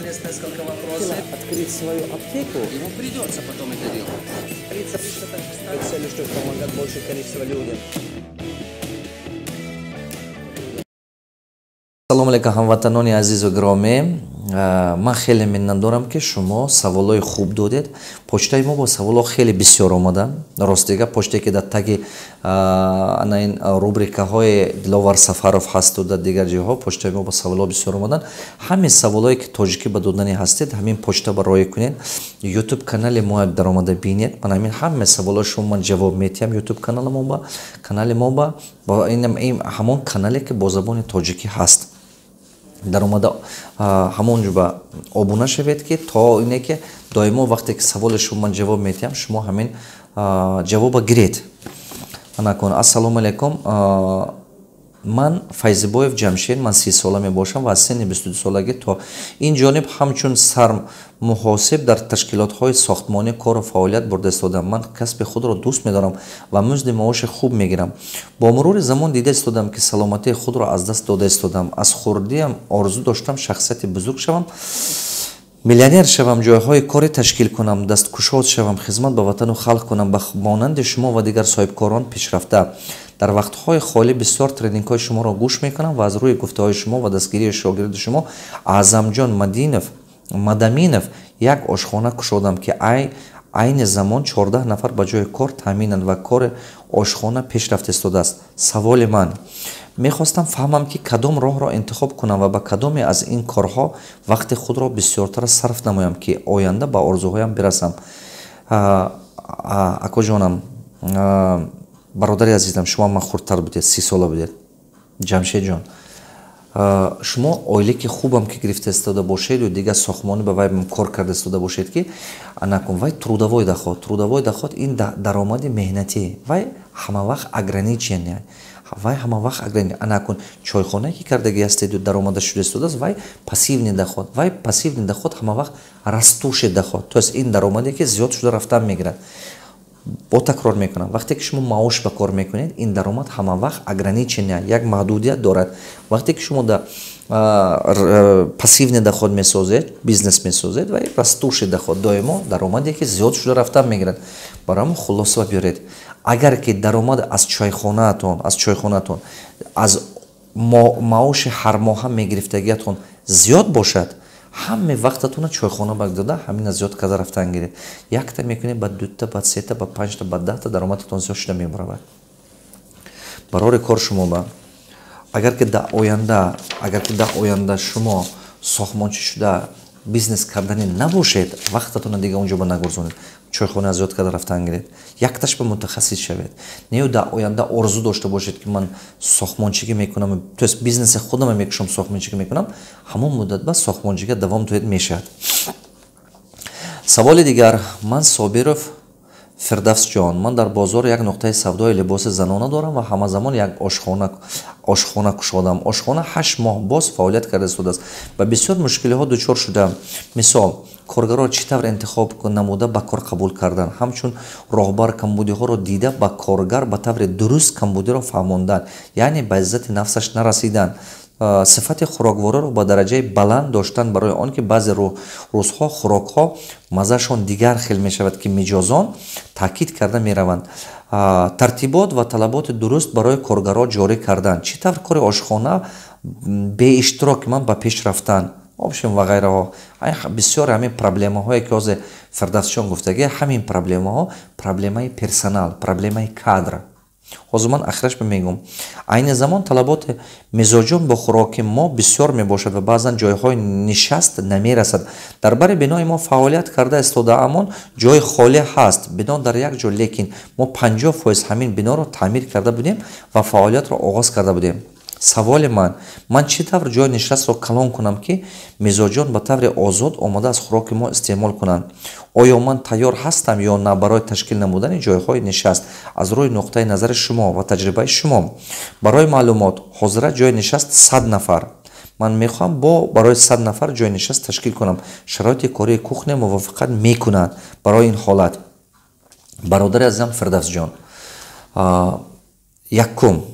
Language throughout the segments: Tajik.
Есть несколько вопросов. Открыть свою аптеку. Ему придется потом это делать. Целью, чтобы помогать большее количество людям. Салом алейкум, ҳамватанони азизу гиромӣ. Ман хеле миннатдорам, ки шумо саволҳои хуб додед. Почтаи мо бо саволҳо хеле бисёр омаданд. Ростига, почтае, ки дар таги ана ин рубрикаҳои Диловар Сафаров ҳасту дар дигар ҷойҳо, почтаи мо бо саволҳо бисёр омаданд. Ҳамин саволҳое, ки тоҷикӣ ба додани ҳастед, ҳамин почта ба роя кунед. Ютуб канали мо даромада бинед. Ман ҳамин ҳама саволҳои шумо ман ҷавоб метиҳам. Ютуб канали мо ба канали мо ба ҳамон канале, ки бо забони тоҷикӣ ҳаст, даромада ҳамон ҷо ба обуна шавед, ки то ине ки доимо вақте ки саволи шумо ман ҷавоб метиҳам, шумо ҳамин ҷавоба гиред. Анакун, ассалому алайкум, ман Файзибоев Ҷамшед, ман 30 сола мебошам ва аз синни 22 солагӣ то ин ҷониб ҳамчун сармуҳосиб дар ташкилотҳои сохтмонӣ кору фаъолият бурда истодам. Ман касби худро дӯст медорам ва музди маоши хуб мегирам. Бо мурури замон дида истодам, ки саломатии худро аз даст дода истодам. Аз хурдиам орзу доштам шахсияти бузург шавам, миллионер шавам, ҷойҳои корӣ ташкил кунам, дасткушод шавам, хизмат ба ватану халқ кунам, ба монанди шумо ва дигар соҳибкорон пешрафта. Дар вақтҳои холӣ бисёр тренингҳои шуморо гӯш мекунам ва аз рӯи гуфтаҳои шумо ва дастгирии шогирди шумо Аъзамҷон Мадинов Мадаминов як ошхона кушодам, ки айни замон 14 нафар ба ҷои кор таъминанд ва кори ошхона пешрафта истодааст. Саволи ман: мехостам фаҳмам, ки кадом роҳро интихоб кунам ва ба кадоме аз ин корҳо вақти худро бисёртар сарф намоям, ки оянда ба орзуҳоям бирасам. Акоҷонам, бародари азизам, шумо ман хурдтар будед, 30 сола будед. Ҷамшедҷон, шумо оилаки хубам ки гирифта истода бошед ё дигар сохтмонӣ ба вай кор карда истода бошед, ки анакун, вай трудовой доход. Трудовой доход ин даромади меҳнатӣ, вай ҳама вақт ограничение, вай ҳама вақт. Анакун, чойхонае ки кардаги ҳастеду даромада шуда истодааст, вай пассивный доход. Вай пассивный доход ҳама вақт растущий доход, то есть ин даромаде, ки зиёд шуда рафтан мегирад. Бо такрор мекунам: вақте ки шумо маош ба кор мекунед, ин даромад ҳама вақт ограничение, як маҳдудият дорад. Вақте ки шумо да пассивный доход месозед, бизнес месозед, ва растущий доход, доимо даромаде, ки зиёд шуда рафтан мегирад. Барои хулоса биёред: агар ки даромад аз чойхонаатон аз маоши ҳармоҳа мегирифтагиатон зиёд бошад, ҳаме вақтатона чойхона ба дода, ҳамина зиёд карда рафтан гиред. Якта мекунед, ба дута, ба сета, ба панҷта, ба 10та даромадатон зиёд шуда мебаравад. Барори кор шумо ба агар ки дар оянда шумо сохтмончӣ шуда бизнес кардани набошед, вақтатона дига унҷо ба нагурзонед, чойхона зиёд карда рафтан гиред, якташ ба мутахассис шавед. Не, дар оянда орзу дошта бошед, ки ман сохтмончигӣ мекунам, то есть бизнеси худама мекушам, сохтмончигӣ мекунам, ҳамон муддат ба сохтмончига давом диҳед, мешавад. Саволи дигар: ман Собиров Фирдавсҷон, ман дар бозор як нуқтаи савдои либоси занона дорам ва ҳамазамон як ошхона кушодам. Ошхона 8 моҳ боз фаъолият карда истодааст. Ба бисёр мушкилиҳо дучор шудам. Мисол, коргарро чӣ тавр интихоб намуда ба кор қабул кардан, ҳамчун роҳбар камбудиҳоро дида, ба коргар ба таври дуруст камбудиро фаҳмондан, яъне ба иззати нафсаш нарасидан, сифати хӯроквориро ба дараҷаи баланд доштан, барои он ки баъзе рӯзҳо хӯрокҳо маззаашон дигар хел мешавад, ки миҷозон таъкид карда мераванд, тартибот ва талаботи дуруст барои коргарҳо ҷорӣ кардан, чӣ тавр кори ошхона беиштироки ман ба пеш рафтан, общем ва ғайраҳо. Бисёр ҳамин проблемаҳое, ки ҳозир Фирдавсҷон гуфтагӣ, ҳамин проблемаҳо проблемаи персонал, проблемаи кадр. Ҳозир ман ахираш мегӯм. Айни замон талаботи мизоҷон бо хӯроки мо бисёр мебошад ва баъзан ҷойҳои нишаст намерасад. Дар бари бинои мо фаъолият карда истодаамон ҷои холӣ ҳаст. Бино дар як ҷо, лекин мо 50% ҳамин биноро таъмир карда будем ва фаъолиятро оғоз карда будем. Саволи ман: ман чӣ тавр ҷои нишастро калон кунам, ки мизоҷон ба таври озод омода аз хӯроки мо истеъмол кунанд? Оё ман тайёр ҳастам ё на барои ташкил намудани ҷойҳои нишаст аз рӯи нуқтаи назари шумо ва таҷрибаи шумо? Барои маълумот, ҳозира ҷои нишаст 100 нафар. Ман мехоҳам бо барои 100 нафар ҷои нишаст ташкил кунам. Шароити кории кухня мувофиқат мекунад барои ин ҳолат? Бародари азизам Фирдавсҷон, якум,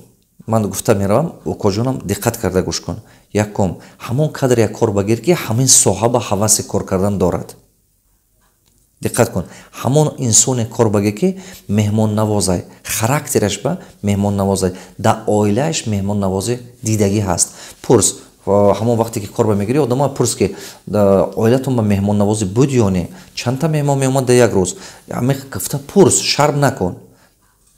Ман гуфта меравам, укоҷонам, диққат карда гӯш кун. Якум, ҳамон кадре кор багир, ки ҳамин соҳа ба ҳаваси кор кардан дорад. Диққат кун, ҳамон инсоне кор багир, ки меҳмоннавозай, характераш ба меҳмоннавозай, дар оилааш меҳмоннавозӣ дидагӣ ҳаст. Пурс, ҳамон вақте ки кор ба мегирӣ, одамо пурс, ки оилатон ба меҳмоннавозӣ буд ё не, чандта меҳмон меомад дар як рӯз. Гуфта пурс, шарм накун.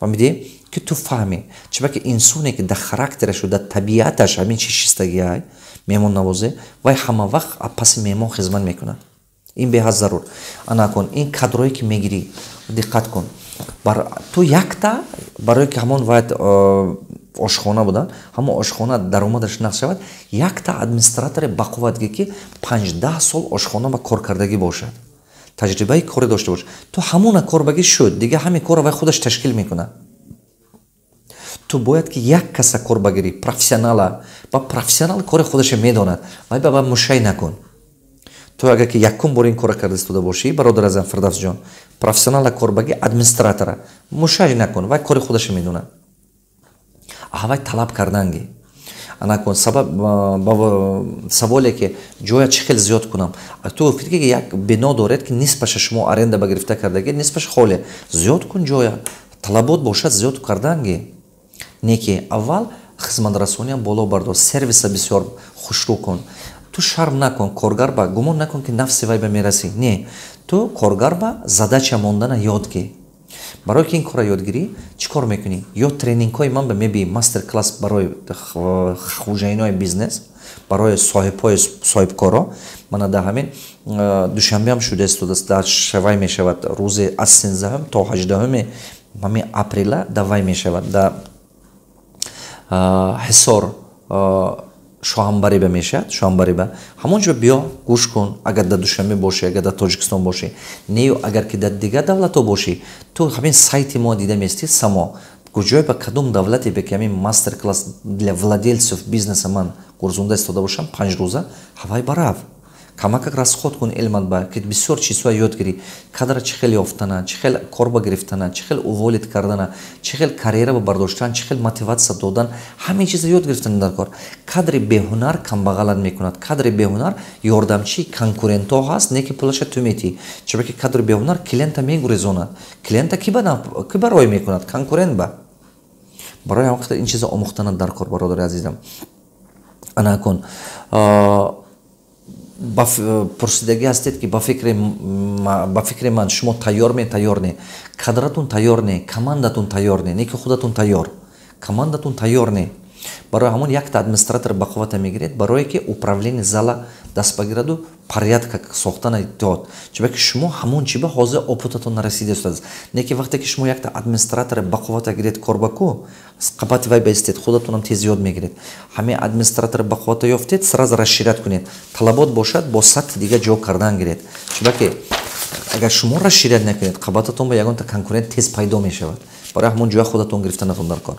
Фаҳмидӣ, ки ту фаҳмӣ, чунки инсоне, ки дар характерашу дар табиаташ ҳамин чи шистагиай, меҳмоннавозӣ, вай ҳама вақт паси меҳмон хизмат мекунад. Ин беҳад зарур. Ана кун, ин кадрое ки мегирӣ, диққат кун. Ту якта барое ки ҳамон вай ошхона будан, ҳамон ошхона даромадаш нақс шавад, якта администратори бақувватге, ки 5-10 сол ошхона ба коркардагӣ бошад, таҷрибаи корӣ дошта бошад. Ту ҳамона корбагӣ шуд, дига ҳамин корро вай худаш ташкил мекунад. Ту бояд ки як каса кор багирӣ, профессионала, ба профессионал кори худаша медонад, вай ба мушай накун. Ту агар ки якум бор ин кора карда истода бошӣ, бародар азам Фирдавсҷон, профессионала корбаги, администратора мушай накун, вай кори худаша медонад, вай талаб карданги. Анакун, сабаб саволе, ки ҷоя чӣ хел зиёд кунам. Ту фикр, ки як бино доред, ки нисбаша шумо аренда ба гирифта кардаги, нисбаш холе. Зиёд кун ҷоя, талабот бошад, зиёд карданги. Не ки аввал хизматрасониам боло бардор, сервиса бисёр хушрӯ кун. Ту шарм накун, коргар ба гумон накун, ки нафси вай ба мерасӣ. Не, ту коргар ба задача мондана ёд гир. Барои ки ин корро ёдгирӣ, чӣ кор мекунӣ? Ё тренингҳои ман ба мебии, мастер класс барои хужайинои бизнес, барои соҳибҳои соҳибкоро. Мана дар ҳамин Душанбеам шуда истодааст, дар шавай мешавад, рӯзи аз 13-ҳум то 18-ҳуми ҳамин апрела давай мешавад, дар Ҳисор, Шоҳамбариба мешавад. Шоҳамбариба, ҳамон ҷо биё, гӯш кун, агар дар Душанбе бошӣ, агар дар Тоҷикистон бошӣ. Нею агар ки дар дигар давлатҳо бошӣ, ту ҳамин сайти мо дида местӣ, само куҷое, ба кадом давлате бе ки ҳамин мастер класс для владельцев бизнеса ман гурзунда истода бошам, 5 рӯза, ҳавай барав, камакак расход кун илмат ба, ки бисёр чизҳоя ёд гирӣ: кадра чӣ хел ёфтана, чӣ хел корба гирифтана, чӣ хел уволить кардана, чӣ хел карьера ба бардоштан, чӣ хел мотиватсия додан. Ҳамин чиза ёд гирифтан дар кор. Кадри беҳунар камбағалат мекунад. Кадри беҳунар ёрдамчии конкурентҳо ҳаст, не ки пулаша ту метиҳӣ. Чунки кадри беҳунар клиента мегурезонад. Клиента ки ба рой мекунад? Конкурент ба. Барои ҳамин қадар ин чиза омӯхтанат дар кор, бародари азизам. Ана кун, пурсидагӣ ҳастед, ки ба фикри ман шумо тайёр ме, тайёр не, кадратун тайёр не, командатун тайёр не, не ки худатун тайёр, командатун тайёр не. Барои ҳамон якта администратор бақуввата мегиред, барое ки управление зала даст багираду порядка сохтана дод. Чунки шумо ҳамон чи ба ҳозир опытатон нарасида истодааст. Не ки вақте ки шумо якта администратори бақуввата гиред, корбаку қабати вай баистед, худатонам тез ёд мегиред. Ҳамин администратори бақуввата ёфтед, сразу расширять кунед. Талабот бошад, бо сатҳи дига ҷо кардан гиред. Чунки агар шумо расширять накунед, қабататон ба ягонта конкурент тез пайдо мешавад. Барои ҳамон ҷоя худатон гирифтанатон дар кор.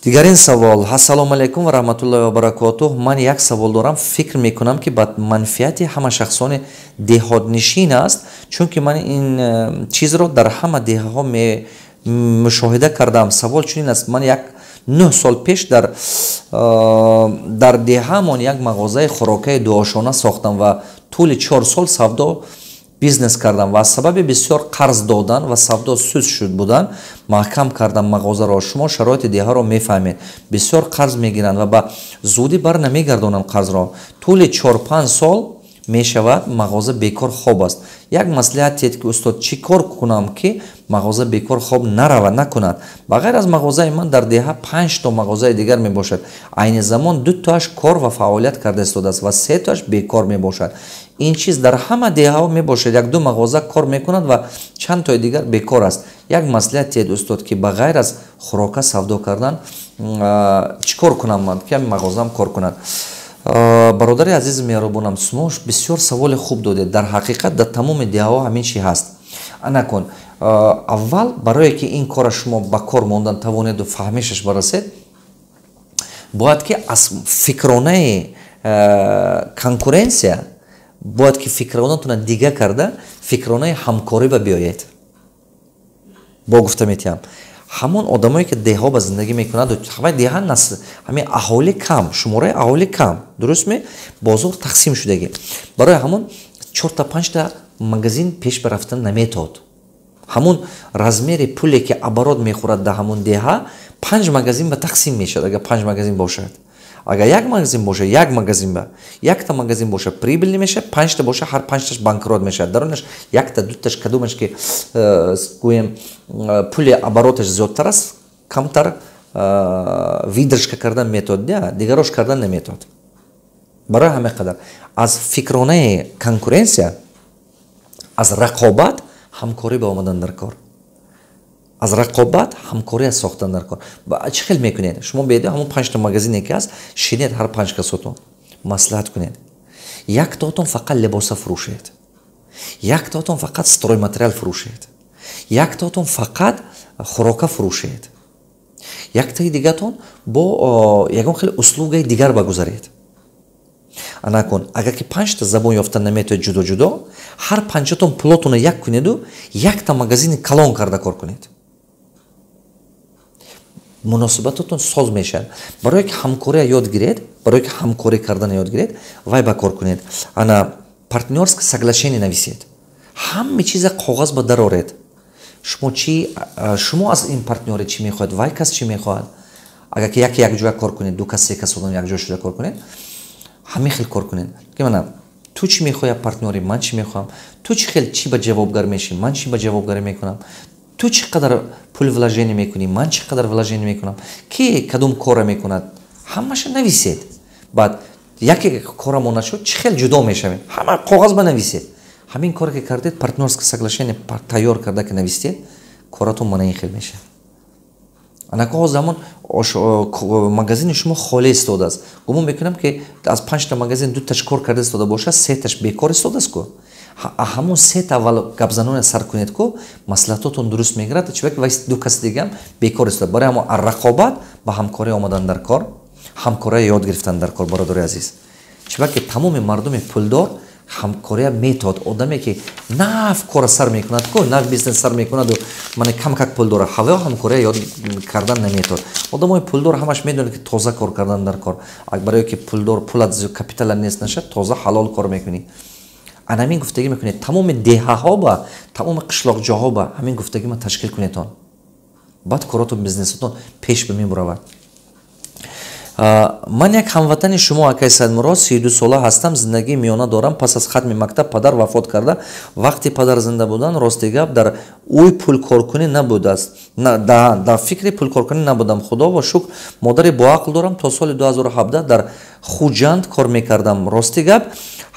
Дигарин савол. Ассалому алайкум ва раҳматуллоҳи ва баракотуҳ. Ман як савол дорам. Фикр мекунам, ки ба манфиати ҳама шахсони деҳотнишин аст, чунки ман ин чизро дар ҳама деҳаҳо мушоҳида кардам. Савол чунин аст: ман як 9 сол пеш дар деҳаамон як мағозаи хӯрокаи дуошона сохтам ва тӯли 4 сол савдо бизнес кардам ва аз сабаби бисёр қарз додан ва савдо суст шуд будан маҳкам кардам мағозаро. Шумо шароити деҳаро мефаҳмед, бисёр қарз мегиранд ва ба зудӣ бар намегардонанд қарзро. Тӯли 4-5 сол мешавад, мағоза бекор хоб аст. Як маслиҳат диҳед, ки устод, чӣ кор кунам, ки мағоза бекор хоб наравад, накунад? Ба ғайр аз мағозаи ман дар деҳа панҷто мағозаи дигар мебошад. Айни замон дутоаш кор ва фаъолият карда истодааст ва сетоаш бекор мебошад. Ин чиз дар ҳама деҳаҳо мебошад: як ду мағоза кор мекунад ва чанд тои дигар бекор аст. Як маслиҳат диҳед, устод, ки ба ғайр аз хӯрока савдо кардан чӣ кор кунам ман, ки ҳамин мағозаам кор кунад? Бародари азизи меҳрубонам, шумо бисёр саволи хуб додед. Дар ҳақиқат дар тамоми деҳаҳо ҳамин чи ҳаст. Анакун, аввал барое ки ин кора шумо ба кор мондан тавонеду фаҳмишаш барасед, бояд ки аз фикронаи конкуренция, бояд ки фикронатона дига карда, фикронаи ҳамкорӣ ба биёед. Бо гуфта метиҳам. Ҳамон одамое, ки деҳҳо ба зиндагӣ мекунад, ҳамаи деҳа ҳамин аҳолӣ кам, шумораи аҳолӣ кам, дуруст ме? Бозор тақсим шудагӣ. Барои ҳамон чорта, панҷта магазин пеш ба рафтан наметод. Ҳамон размери пуле, ки оборот мехӯрад, дар ҳамон деҳа панҷ магазин ба тақсим мешавад, агар панҷ магазин бошад. Агар як магазин бошад, як магазин ба якта магазин бошад, прибыльный мешавад, панҷта бошад, ҳар панҷташ банкрот мешавад. Дарунаш якта, дуташ, кадомаш ки гӯем, пули обороташ зиёдтар аст, камтар выдержка кардан метод, дигарош кардан наметод. Барои ҳамин қадар аз фикронаи конкуренция, аз рақобат ҳамкорӣ ба омадан дар кор, аз рақобат ҳамкория сохтан дар кор. Чӣ хел мекунед? Шумо беда ҳамон панҷта магазине ки ҳаст, шинед, ҳар панҷ касотон маслиҳат кунед. Яктаотон фақат либоса фурӯшед, яктаотон фақат стройматериал фурӯшед, яктаотон фақат хӯрока фурӯшед, яктаи дигатон бо ягон хел услугаи дигар багузаред. Анакун, агар ки панҷта забон ёфта наметавед ҷудо ҷудо, ҳар панҷатон пулотонро як кунеду якта магазини калон карда кор кунед, муносибатотон соз мешавад. Барое ки ҳамкория ёд гиред, барое ки ҳамкорӣ кардана ёд гиред, вай ба кор кунед. Ана партнёрско соглашение нависед, ҳаме чиза коғаз ба дароред. Шумо чи, шумо аз ин партнёре чӣ мехоҳед, вай кас чӣ мехоҳад. Агар ки яке якҷоя кор кунед, ду кас, се кас одам якҷоя шуда кор кунед, ҳамин хел кор кунед, ки мана ту чӣ мехоҳӣ, партнёри ман чӣ мехоҳам, ту чӣ хел, чӣ ба ҷавобгар мешӣ, ман чӣ ба ҷавобгарӣ мекунам, ту чӣ қадар пул вложение мекунӣ, ман чӣ қадар вложение мекунам, ки кадом корра мекунад, ҳамаша нависед. Баъд яке корамо нашуд, чӣ хел ҷудо мешавем, ҳама коғаз ба нависед. Ҳамин коре ки кардед, партнёрско соглашение тайёр карда ки нависед, коратон мана ин хел мешавад. Анако ҳозир ҳамон магазини шумо холӣ истодааст. Гумон мекунам, ки аз панҷта магазин дуташ кор карда истода бошад, сеташ бекор истодааст ку. Ҳамон сета аввал гапзаноне сар кунед ку, маслиҳатотон дуруст мегирад, чунки вай ду каси дигам бекор истода. Барои ҳамон рақобат ба ҳамкорӣ омадан дар кор, ҳамкория ёд гирифтан дар кор, бародари азиз. Чунки тамоми мардуми пулдор ҳамкория метод. Одаме, ки нав кора сар мекунад ку, нав бизнес сар мекунаду мана камкак пул дора, ҳаво ҳамкория ёд кардан наметод. Одамои пулдор ҳамаш медонад, ки тоза кор кардан дар кор. Барое ки пулдор, пулат капитала нест нашад, тоза ҳалол кор мекунӣ. Ана ҳамин гуфтагӣ мекунед, тамоми деҳаҳо ба, тамоми қишлоқҷоҳо ба ҳамин гуфтагима ташкил кунедон, баъд коротон, бизнесотон пеш ба мебуравад. Ман як ҳамватани шумо, акай Саидмурод, 32 сола ҳастам, зиндагии миёна дорам. Пас аз хатми мактаб падар вафот карда. Вақти падар зинда будан, рости гап, дар ӯй пулкоркунӣ набудааст, дар фикри пулкоркунӣ набудам. Худо шукр, модари боақл дорам. То соли 2017 дар Хуҷанд кор мекардам. Рости гап,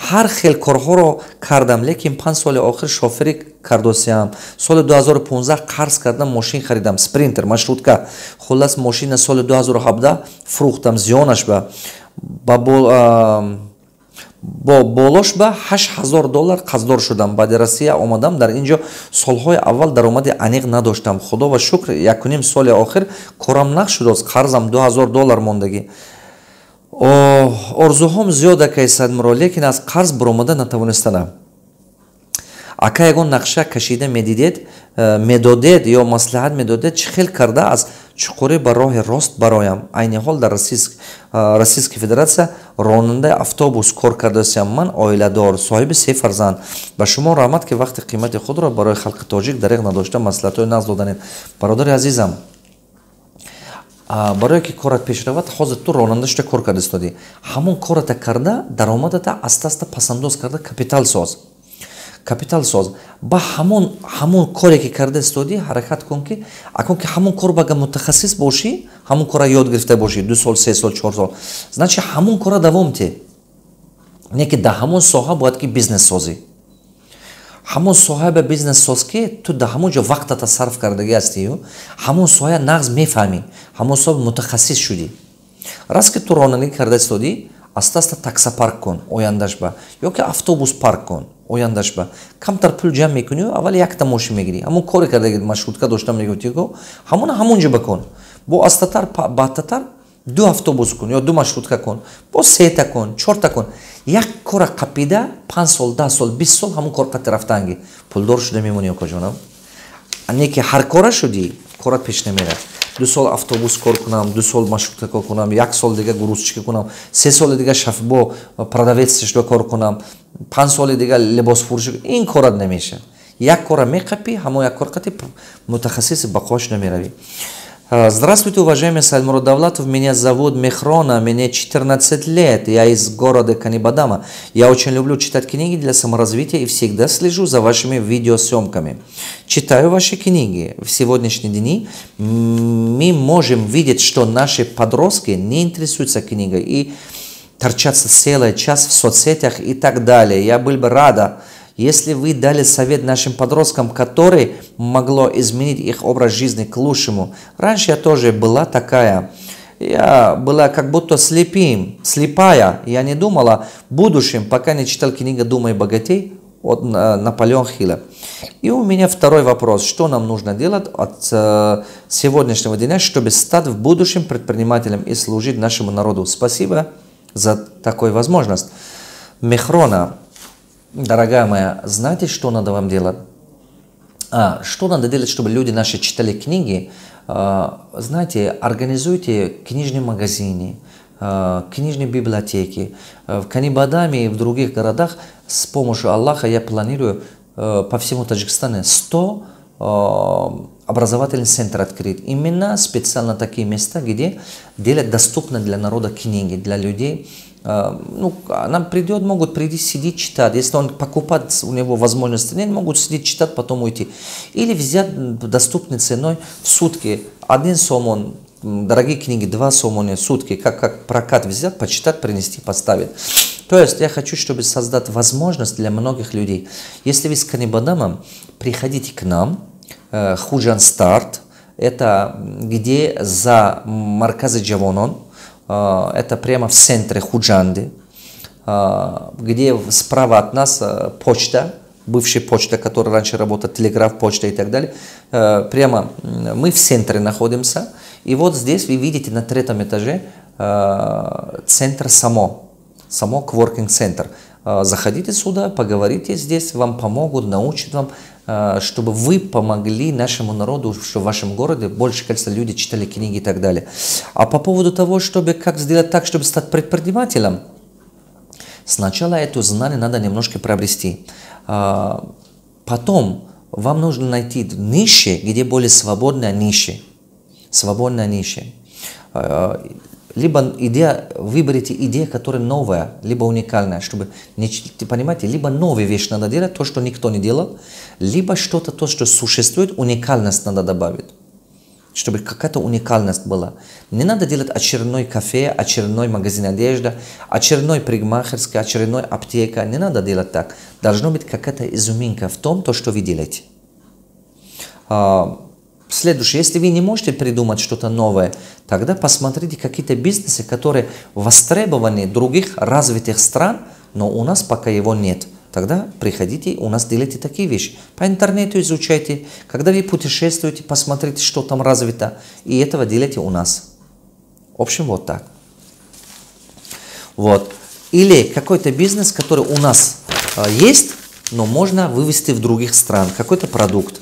ҳар хел корҳоро кардам, лекин 5 соли охир шоферӣ кардосиям. Соли 2015 қарз кардам, мошин харидам, Спринтер маршрутка. Хуллас, мошина соли 2017 фурӯхтам, зиёнаш ба бо болош ба 8000 доллар қарздор шудам. Баъди Россия омадам. Дар ин ҷо солҳои аввал даромади аниқ надоштам. Худо ва шукр, 1,5 соли охир корам нағз шудааст, қарзам 2000 доллар мондагӣ. Орзуҳом зиёд, акай Саидмуро, лекин аз қарз баромада натавонистанам. Ака, ягон нақша кашида медидед, медодед ё маслиҳат медодед, чӣ хел карда аз чуқурӣ ба роҳи рост бароям? Айни ҳол дар Российская Федерация ронандаи автобус кор кардасиям. Ман оиладор, соҳиби се фарзанд. Ба шумо раҳмат, ки вақти қимати худро барои халқи тоҷик дариғ надошта, маслиҳатҳои нағз доданед. Бародари азизам, барое ки корат пеш равад, ҳозир ту ронанда шуда кор карда истодӣ, ҳамон кората карда, даромадата аста аста пасандоз карда, капитал соз, капитал соз. Ба ҳамон коре ки карда истодӣ, ҳаракат кун, ки акун ки ҳамон кор бага мутахассис бошӣ, ҳамон кора ёд гирифта бошӣ, 2 сол, 3 сол, 4 сол, значит, ҳамон кора давом те. Не ки дар ҳамон соҳа бояд ки бизнес созӣ. Ҳамон соҳа ба бизнес соз, ки ту дар ҳамон ҷо вақтата сарф кардагӣ ҳастию ҳамон соҳа нағз мефаҳмӣ, ҳамон соҳа мутахассис шудӣ. Раст ки ту ронандагӣ карда истодӣ, аста аста таксопарк кун ояндаш ба ё ки автобус парк кун ояндаш ба. Камтар пул ҷамъ мекунӣ, аввал якта мошин мегирӣ, ҳамон коре кардаги, маршрутка доштам мегуфтико, ҳамона ҳамон ҷо бакун. Бо астатар, баъдтатар ду автобус кун ё ду маршрутка кун, бо сета кун, чорта кун. Як кора қапида 5 сол, 10 сол, 20 сол ҳамон кор қати рафтанги, пулдор шуда мемонӣ, окаҷонам. Не ки ҳар кора шудӣ. Корат пеш намерад. 2 сол автобус кор кунам, 2 сол маршрутка кор кунам, як сол дига грузчика кунам, 3 соли дига шафбо продавец шуда кор кунам, 5 соли дига либосфурӯшӣ, ин корат намешавад. Як кора меқапӣ, ҳамо як кор қати мутахассиси бақош намеравӣ. Здравствуйте, уважаемый Саидмурод Давлатов. Меня зовут Мехрона, мне 14 лет. Я из города Канибадама. Я очень люблю читать книги для саморазвития и всегда слежу за вашими видеосъемками. Читаю ваши книги. В сегодняшние дни мы можем видеть, что наши подростки не интересуются книгой и торчатся целый час в соцсетях и так далее. Я был бы рада, если вы дали совет нашим подросткам, который могло изменить их образ жизни к лучшему. Раньше я тоже была такая. Я была как будто слепим, слепая. Я не думала о будущем, пока не читал книгу «Думай богатей» от Наполеон Хилла. И у меня второй вопрос. Что нам нужно делать от сегодняшнего дня, чтобы стать в будущем предпринимателем и служить нашему народу? Спасибо за такую возможность. Мехрона, дорогая моя, знаете, что надо вам делать? Что надо делать, чтобы люди наши читали книги? Знаете, организуйте книжные магазины, книжные библиотеки. В Канибадаме и в других городах с помощью Аллаха я планирую по всему Таджикистану 100 образовательный центр открыть. Именно специально такие места, где делать доступно для народа книги, для людей. Ну, нам придет, могут прийти, сидеть, читать. Если он покупать, у него возможности нет, могут сидеть, читать, потом уйти. Или взять доступной ценой в сутки 1 сомон, дорогие книги 2 сомони в сутки, как прокат взять, почитать, принести, поставить. То есть я хочу, чтобы создать возможность для многих людей. Если вы с Канибадамом, приходите к нам, Худжанд Старт, это где за Маркази Джавонон, это прямо в центре Худжанды, где справа от нас почта, бывшая почта, которая раньше работала, телеграф, почта и так далее. Прямо мы в центре находимся. И вот здесь вы видите на третьем этаже центр Само, Само Коворкинг Центр. Заходите сюда, поговорите здесь, вам помогут, научат вам, чтобы вы помогли нашему народу, чтобы в вашем городе больше количество людей читали книги и так далее. А по поводу того, чтобы как сделать так, чтобы стать предпринимателем, сначала это знание надо немножко приобрести. Потом вам нужно найти ниши, где более свободная ниша. Свободная ниша. Либо идея, выберите идею, которая новая, либо уникальная, чтобы, не, понимаете, либо новую вещь надо делать, то, что никто не делал, либо что-то, то, что существует, уникальность надо добавить, чтобы какая-то уникальность была. Не надо делать очередной кафе, очередной магазин одежды, очередной парикмахерский, очередной аптека. Не надо делать так. Должно быть какая-то изюминка в том, то, что вы делаете. Следующее, если вы не можете придумать что-то новое, тогда посмотрите какие-то бизнесы, которые востребованы других развитых стран, но у нас пока его нет. Тогда приходите, у нас делайте такие вещи. По интернету изучайте. Когда вы путешествуете, посмотрите, что там развито. И этого делайте у нас. В общем, вот так. Вот. Или какой-то бизнес, который у нас есть, но можно вывести в других стран. Какой-то продукт.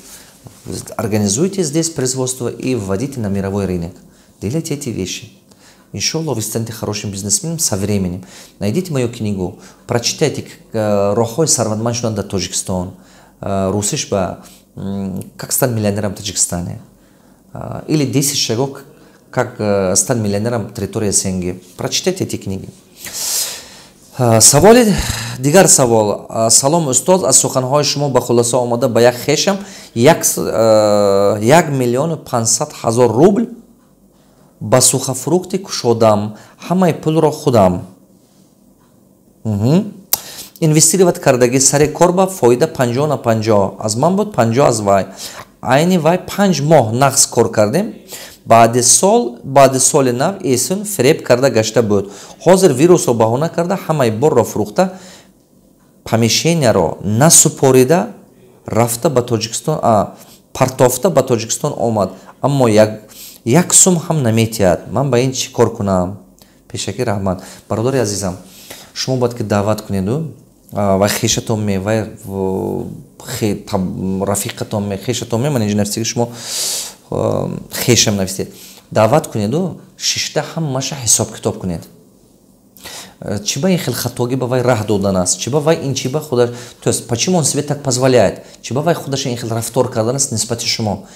Организуйте здесь производство и вводите на мировой рынок. Делайте эти вещи. Иншаллах, вы станете хорошим бизнесменом со временем. Найдите мою книгу, прочитайте «Роҳҳои сарватманд шудан дар Тоҷикистон», русиш ба «Как стать миллионером в Таджикистане», или «10 шагов, как стать миллионером территории СНГ». Прочитайте эти книги. Саволи дигар, савол: салом, устоз, аз суханҳои шумо ба хулоса омада, ба як хешам 1 500 000 рубл ба сухофрукты кушодам, ҳамаи пулро худам инвестировать кардагӣ. Сари кор ба фоида 50 на 50, аз ман буд, 50 аз вай. Айни вай 5 моҳ нағз кор кардем. Баъди сол, баъди соли нав эсун фиреб карда гашта буд. Ҳозир вирусро баҳона карда, ҳамаи борро фурӯхта, помещенияро насупорида рафта ба Тоҷикистон, партофта ба Тоҷикистон омад, аммо як сум ҳам наметиҳад. Ман ба ин чӣ кор кунам? Пешакӣ раҳмат. Бародари азизам, шумо бояд ки даъват кунеду вай хешатон ме, вай рафиқатон ме, хешатон ме, ман инҷо нависиги шумо. Хешам нависед, даъват кунеду шишта ҳамаша ҳисоб китоб кунед. Чӣ ба ин хел хатогӣ ба вай раҳ додан аст? Чӣ ба вай ин чӣ ба худаш, то есть почему он себе так позволяет? Чӣ ба вай худаша ин хел рафтор кардан аст нисбати шумо?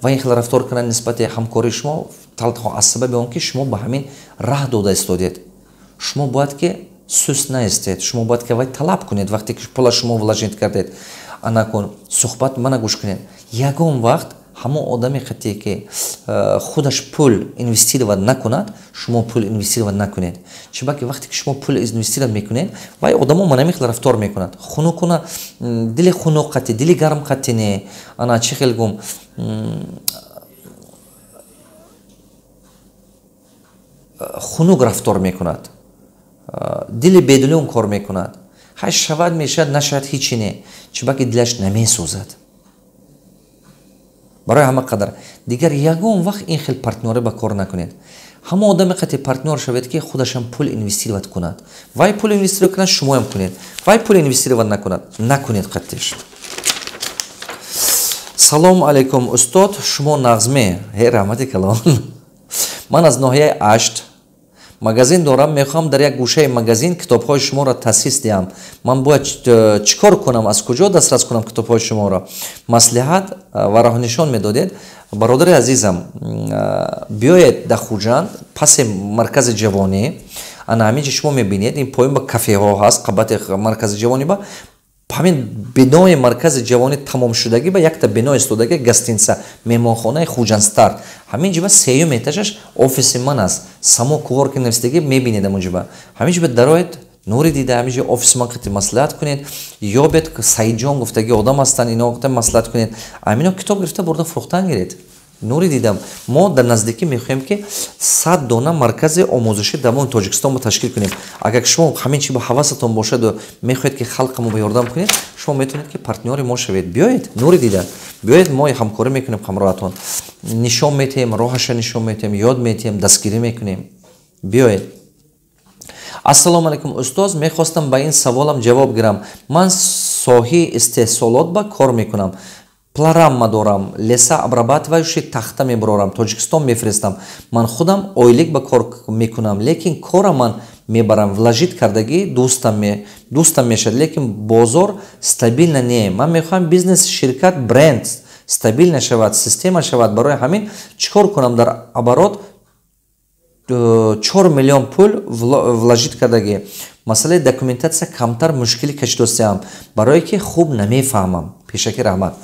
Вай ин хел рафтор кардан нисбати ҳамкории шумо танҳо аз сабаби он, ки шумо ба ҳамин раҳ дода истодед. Шумо бояд ки суст наистед, шумо бояд ки вай талаб кунед, вақте ки пула шумо вложить кардед. Анакун суҳбат мана гӯш кунед: ягон вақт ҳамон одаме қате ки худаш пул инвестировать накунад, шумо пул инвестировать накунед. Чунки вақте ки шумо пул инвестировать мекунед, вай одамо мана ҳамин хел рафтор мекунад: хунукуна, дили хунук қати, дили гарм қати не, ана чӣ хел гум, хунук рафтор мекунад, дили бедилон кор мекунад. Ҳай, шавад, мешавад, нашавад, ҳичи не. Чунки дилаш намесӯзад. Барои ҳама қадар дигар ягон вақт ин хел партнёре ба кор накунед. Ҳамон одаме қати партнёр шавед, ки худашам пул инвестировать кунад. Вай пул инвестировать кунад, шумоям кунед. Вай пул инвестировать накунад, накунед қаттиш. Салому алайкум, устод, шумо нағзме? Ҳе, раҳмати калон. Ман аз ноҳияи Ашт, магазин дорам. Мехоҳам дар як гӯшаи магазин китобҳои шуморо таъсис диҳам. Ман бояд чӣ кор кунам? Аз куҷо дастрас кунам китобҳои шуморо? Маслиҳат ва роҳнишон медодед. Бародари азизам, биёед дар Хуҷанд, паси Маркази ҷавонӣ. Ана ҳамин ҷо шумо мебинед, ин поён ба кафеҳо ҳаст, қабати Маркази ҷавонӣ ба ҳамин бинои Маркази ҷавонӣ тамомшудагӣ ба якта бино истодагӣ, гостиница, меҳмонхонаи Хуҷандстарт. Ҳамин ҷиба сеюм этажаш офиси ман аст. Само коворкинг нависдагӣ мебинед. Ҳамон ҷиба, ҳамин ҷиба дароед, нури дида, ҳамин ҷо офиси ман қати маслиҳат кунед, ёбед. Саидҷон гуфтагӣ одам ҳастанд, ино маслиҳат кунед. Ҳамино китоб гирифта бурда фурӯхтан гиред. Нури дидам, мо дар наздикӣ мехоҳем, ки 100 дона маркази омӯзишӣ дар мони Тоҷикистон ташкил кунем. Агар шумо ҳамин чи ба ҳавасатон бошаду мехоҳед, ки халқамо ба ёрдам кунед, шумо метавонед, ки партнёри мо шавед. Биёед, нури дида, биёед, мо ҳамкорӣ мекунем ҳамроҳатон, нишон метиҳем роҳаша, нишон метиҳем, ёд метиҳем, дастгирӣ мекунем. Биёед. Ассалому алайкум, устоз. Мехостам ба ин саволам ҷавоб гирам. Ман соҳаи истеҳсолот ба кор мекунам, пилорама дорам, лесообрабатывающий, тахта мебарорам, Тоҷикистон мефиристам. Ман худам ойлик ба кор мекунам, лекин кора ман мебарам, вложить кардагӣ дӯстам мешавад, лекин бозор стабильно не. Ман мехоҳам бизнес, ширкат, бренд стабильно шавад, система шавад. Барои ҳамин чӣ кор кунам? Дар оборот 4 миллион пул вложить кардагӣ. Масъалаи документация камтар мушкилӣ кашидостиам, барое ки хуб намефаҳмам. Пешакӣ раҳмат.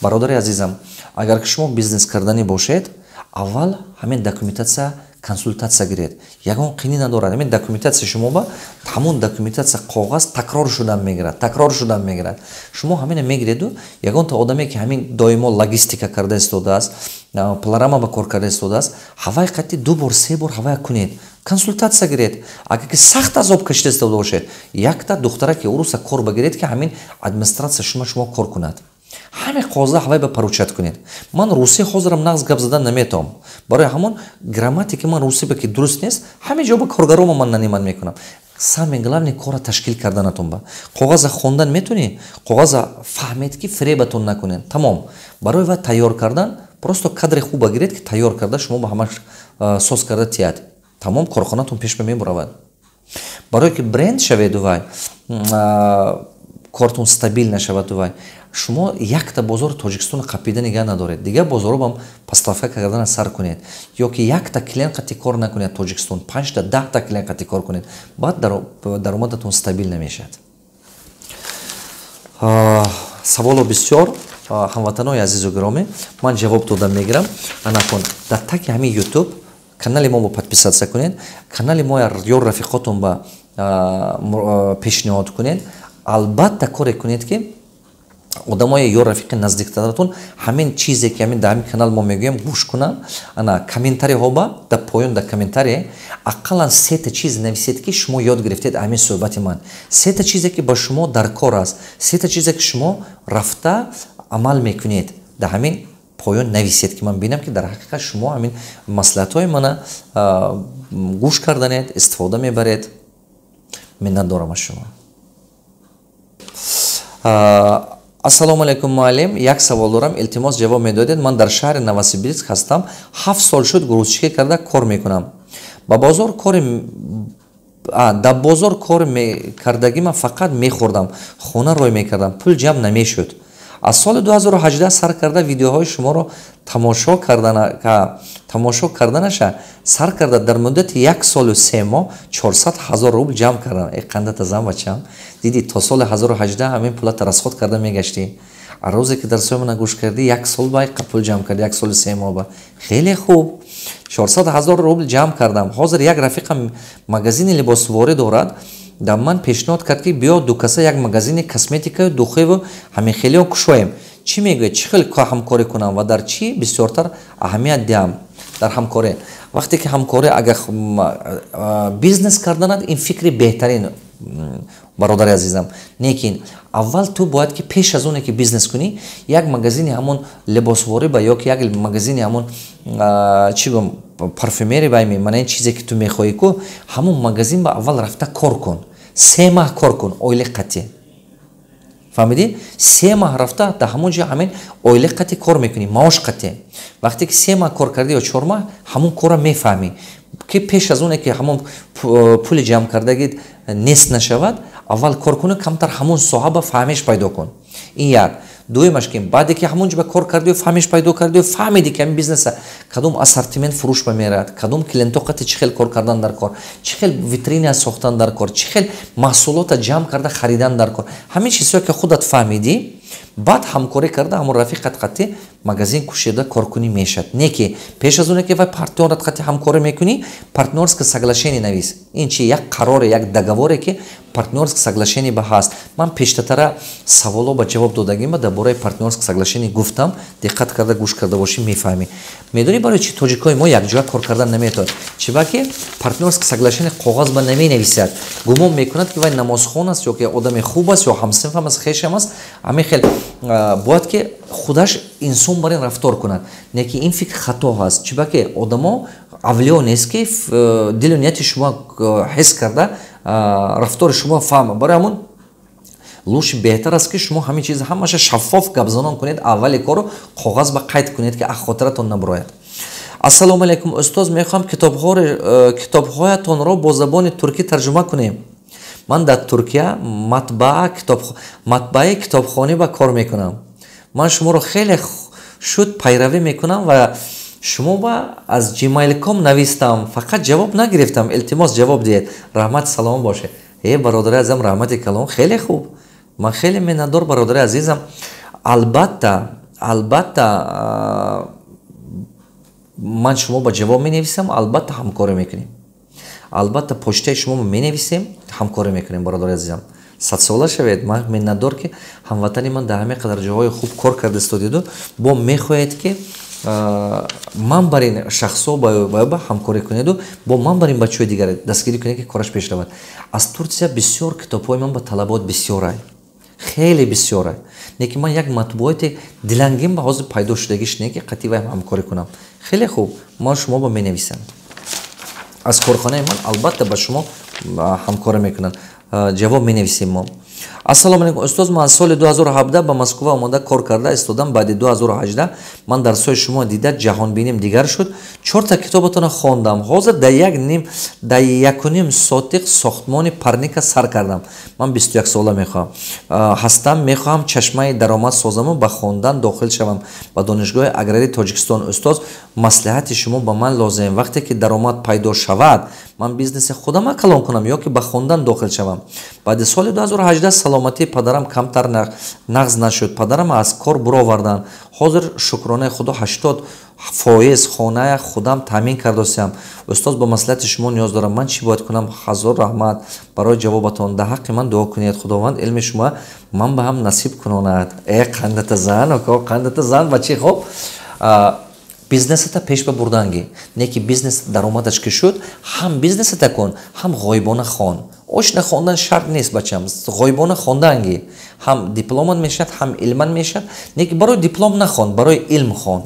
Бародари азизам, агар ки шумо бизнес карданӣ бошед, аввал ҳамин документация консултатсия гиред. Ягон қинӣ надорад. Ҳамин документация шумо ба ҳамон документация коғаз такрор шудан мегирад, такрор шудан мегирад. Шумо ҳамина мегиреду ягонта одаме, ки ҳамин доимо логистика карда истодааст, пилорама ба кор карда истодааст, ҳавай қатъи ду бор, се бор ҳавая кунед, консултатсия гиред. Агар ки сахт азоб кашида истода бошед, якта духтараки уруса кор багиред, ки ҳамин администратсия шумо кор кунад. Ҳаме қоза ҳавай ба поручать кунед. Ман русӣ ҳозирам нағз гап задан наметавам, барои ҳамон грамматики ман русӣ ба ки дуруст нест. Ҳаме ҷо ба коргарома ман нанимать мекунам. Самое главное, кора ташкил карданатон ба коғаза хондан метунӣ, коғаза фаҳмед, ки фиребатон накунед, тамом. Барои вай тайёр кардан просто кадри хуба гиред, ки тайёр карда шумо ба ҳамаш соз карда тиҳад. Тамом, корхонатон пеш ба мебуравад. Барое ки бренд шаведу вай кортон стабил нашаваду, вай шумо якта бозори Тоҷикистоно қапида нигаҳ надоред, дигар бозоробам поставка кардана сар кунед. Ё ки якта клиент қати кор накунед Тоҷикистон, панҷта, 10та клиент қати кор кунед, баъд даромадатон стабил намешавад. Саволо бисёр, ҳамватанои азизу гиромӣ, ман ҷавоб дода мегирам. Анакун дар таки ҳамин Ютуб канали мо подписаться кунед, канали мо ё рафиқотон ба пешниҳод кунед. Албатта, коре кунед, ки одамои ё рафиқи наздиктаратон ҳамин чизе, ки ҳамин дар ҳамин канал мо мегӯем, гӯш кунанд. Ана комментариҳо ба дар поён, дар комментарие ақаллан сета чиз нависед, ки шумо ёд гирифтед ҳамин суҳбати ман, сета чизе, ки ба шумо дар кор аст, сета чизе, ки шумо рафта амал мекунед, дар ҳамин поён нависед, ки ман бинам, ки дар ҳақиқат шумо ҳамин маслиҳатҳои мана гӯш карданед, истифода мебаред. Миннатдорам аз шумо. Ассалому алайкум, муаллим, як савол дорам, илтимос, ҷавоб медодед. Ман дар шаҳри Новосибирск ҳастам, 7 сол шуд, грузчикӣ карда кор мекунам. Ба бозор кори дар бозор кор кардагима фақат мехӯрдам, хона рой мекардам, пул ҷамъ намешуд. Аз соли 2018 сар карда видеоҳои шуморо тамошо карданаша сар карда, дар муддати як солу 3 моҳ 400 ҳазор рубл ҷамъ кардам. Э, қандата зан, бачам, дидӣ, то соли 1018 ҳамин пулата расход карда мегаштӣ. А рӯзе ки дарсҳои мана гӯш кардӣ, як сол ба пул ҷамъ кардӣ, як соли 3 моҳ ба. Хеле хуб, 400 ҳазор рубл ҷамъ кардам. Ҳозир як рафиқам магазини либосворӣ дорад, дар ман пешниҳод кард, ки биё, дукаса як магазини косметикаю духиву ҳамин хелио кушоем. Чӣ мегӯяд, чӣ хел ҳамкорӣ кунам ва дар чӣ бисёртар аҳамият диҳам дар ҳамкорӣ? Вақте ки ҳамкорӣ, агар бизнес карданат, ин фикри беҳтарин, бародари азизам. Лекин аввал ту бояд ки пеш аз оне ки бизнес кунӣ, як магазини ҳамон либосворӣ ба ё ки як магазини ҳамон, чӣ гум, парфюмери байми, мана ин чизе ки ту мехоҳӣ ку, ҳамон магазин ба аввал рафта кор кун, 3 маҳ кор кун ойлиқ қатӣ. Фаҳмидӣ? 3 маҳ рафта дар ҳамон ҷо ҳамин ойлиқ қатӣ кор мекунӣ, маош қатӣ. Вақте ки 3 маҳ кор кардӣ ё 4 маҳ, ҳамон корро мефаҳмӣ, ки пеш аз оне ки ҳамон пули ҷамъ кардагӣ нест нашавад, аввал кор куну камтар ҳамон соҳа ба фаҳмиш пайдо кун. Ин як. Дуюмаш, ки баъде ки ҳамон ҷо ба кор кардию фаҳмиш пайдо кардию фаҳмиди, ки ҳамин бизнеса кадом ассортимент фурӯш ба меравад, кадом клиентҳо қати чӣ хел кор кардан дар кор, чӣ хел витрина сохтан дар кор, чӣ хел маҳсулота ҷамъ карда харидан дар кор, ҳамин чизҳое ки худат фаҳмидӣ, баъд ҳамкорӣ карда ҳамон рафиқат қатӣ магазин кушода коркунӣ мешавад. Не ки пеш аз оне ки вай партнёрат қатӣ ҳамкорӣ мекунӣ, партнёрское соглашение навис. Ин чи як қароре, як договоре, ки партнёрское соглашение ба ҳаст. Ман пештатара саволо ба ҷавоб додагима дар бораи партнёрское соглашение гуфтам, диққат карда гӯш карда бошӣ, мефаҳмӣ. Медонӣ, барои чи тоҷикои мо якҷоя кор кардан наметавонад? Чиба ки партнёрское соглашение коғаз ба наменависад. Гумон мекунад, ки вай намозхон аст ё ки одами хуб аст ё ҳамсинфам аст, хешам аст. Ҳамин хел бояд ки худаш инсон бар ин рафтор кунад. Не ки ин фикр хато ҳаст. Чиба ки одамо авлиё нест, ки дилу нияти шумо ҳис карда, рафтори шумо фаҳма. Барои ҳамон лучше, беҳтар аст, ки шумо ҳамин чиз ҳамаша шаффоф гапзанон кунед, аввали корро коғаз ба қайд кунед, ки хотиратон набурояд. Ассалому алайкум, устоз, мехоҳам китобҳоятонро бо забони туркӣ тарҷума кунем. Ман дар Туркия матбааи китобхонӣ ба кор мекунам. Ман шуморо хеле шуд пайравӣ мекунам ва шумо ба аз gmail.com навистам, фақат ҷавоб нагирифтам. Илтимос, ҷавоб диҳед. Раҳмат, салом бошед. Э, бародари азизам, раҳмати калом, хеле хуб, ман хеле миннатдор, бародари азизам. Албатта, албатта, ман шумо ба ҷавоб менависам, албатта ҳамкорӣ мекунем, албатта почтаи шумо менависем, ҳамкорӣ мекунем. Бародари азизам, садсола шавед. Ман миннатдор, ки ҳамватани ман дар ҳамин қадар ҷоҳои хуб кор карда истодиду бо мехоҳед, ки ман бар ин шахсҳо ба ҳамкорӣ кунеду бо ман бар ин бачаҳои дигар дастгирӣ кунед, ки кораш пеш равад. Аз Турсия бисёр китобҳои ман ба талабот бисёрай, хеле бисёрай. Не ки ман як матбуоти дилангин ба ҳозир пайдо шудагиш не, ки қатъи вай ҳамкорӣ кунам. Хеле хуб, ман шумо ба менависам, аз корхонаи ман албатта ба шумо ҳамкорӣ мекунанд, ҷавоб менависем мо. Ассалому алайкум, устоз, ман соли 2017 ба Москва омода кор карда истодам. Баъди 2018 ман дарсҳои шумо дида, ҷаҳонбиним дигар шуд. Чорта китобатонро хондам. Ҳозир дар як ним, дар якуним сотиқ сохтмони парника сар кардам. Ман 21 сола мехоҳам ҳастам, мехоҳам чашмаи даромад созаму ба хондан дохил шавам ба Донишгоҳи аграрии Тоҷикистон. Устоз, маслиҳати шумо ба ман лозим. Вақте ки даромад пайдо шавад, ман бизнеси худама калон кунам ё ки ба хондан дохил шавам? Баъди соли 2018 саломатии падарам камтар нағз нашуд, падарам аз кор буроварданд. Ҳозир, шукронаи Худо, 80% хоная худам таъмин кардосиям. Устоз, ба маслиҳати шумо ниёз дорам. Ман чӣ бояд кунам? Ҳазор раҳмат барои ҷавобатон. Дар ҳаққи ман дуо кунед, Худованд илми шумо ман ба ҳам насиб кунонад. Э, қандата зан, око, қандата зан, бачи хоб. Бизнесата пеш ба бурданги, не ки бизнес даромадаш ки шуд, ҳам бизнесата кун, ҳам ғоибона хон. Очно хондан шарт нест, бачам, ғоибона хонданги ҳам дипломат мешавад, ҳам илман мешавад. Не ки барои диплом нахон, барои илм хон.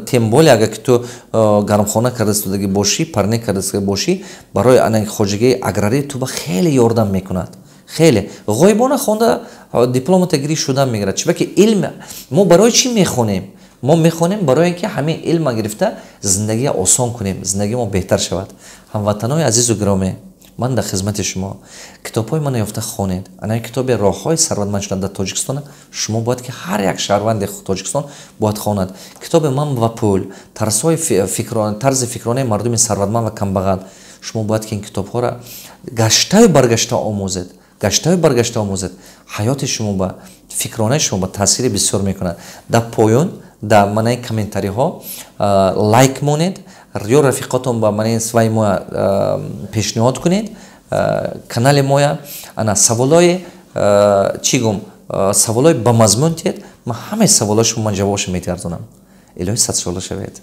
Тем более агар ки ту гармхона карда истодагӣ бошӣ, парник карда истодагӣ бошӣ, барои ана хоҷагии аграрӣ ту ба хеле ёрдам мекунад. Хеле ғоибона хонда, дипломата гирӣ, шудан мегирад. Чиба ки илм мо барои чӣ мехонем? Мо мехонем барои ин ки ҳамин илма гирифта, зиндагия осон кунем, зиндагии мо беҳтар шавад. Ҳамватанои азизу гиромӣ, ман дар хизмати шумо. Китобҳои мана ёфта хонед. Ана китоби «Роҳҳои сарватманд шудан дар Тоҷикистон» шумо бояд ки ҳар як шаҳрванди Тоҷикистон бояд хонад. Китоби «Ман ва пул», тарзи фикронаи мардуми сарватманд ва камбағал. Шумо бояд ки ин китобҳоро гаштаю баргашта омӯзед, гаштаю баргашта омӯзед. Ҳаёти шумо ба фикронаи шумо ба таъсири бисёр мекунад. Дар поён, дар манаи комментариҳо лайк монед ё рафиқотон ба манаи сваи моя пешниҳод кунед канали моя. Ана саволои чӣ гум, саволои ба мазмун тиед, ман ҳамаи саволои шумо ман ҷавобашо мегардонам. Илоҳи садсола шавед.